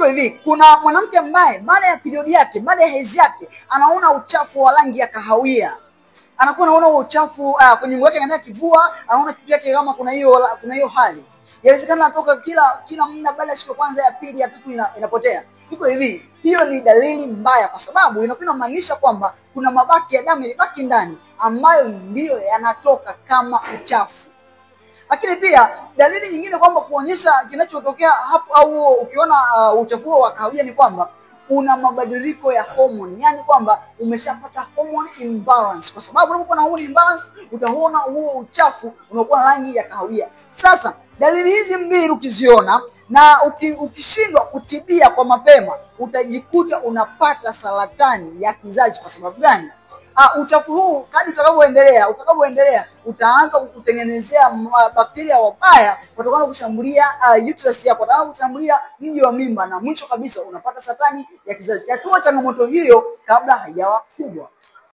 Iko hivi, kuna mwanamke ambaye baada ya period yake, baada ya hedhi yake, anaona uchafu wa rangi ya kahawia. Anakuwa anaona huo uchafu kwenye nguo yake anaenda kivua, anaona kitu yake kama kuna hiyo hali. Inawezekana anatoka kila muda, baada ya siku ya kwanza, ya pili, ya tatu inapotea. Iko hivi, hiyo ni dalili mbaya kwa sababu inakuwa inamaanisha kwamba kuna mabaki ya damu yalibaki ndani ambayo ndiyo yanatoka kama uchafu. Lakini pia dalili nyingine kwamba kuonyesha kinachotokea hapo au ukiona uchafu huo wa kahawia ni kwamba una mabadiliko ya homoni, yani kwamba umeshapata hormone imbalance, kwa sababu unapokuwa na hormone imbalance utaona huo uchafu unakuwa na rangi ya kahawia. Sasa dalili hizi mbili ukiziona na ukishindwa kutibia kwa mapema, utajikuta unapata saratani ya kizazi. Kwa sababu gani? Uchafu huu kadri utakavyoendelea utaanza kukutengenezea bakteria wabaya wataanza kushambulia uterus yako, wataanza kushambulia mji wa mimba, na mwisho kabisa unapata saratani ya kizazi. Tatua changamoto hiyo kabla haijawa kubwa.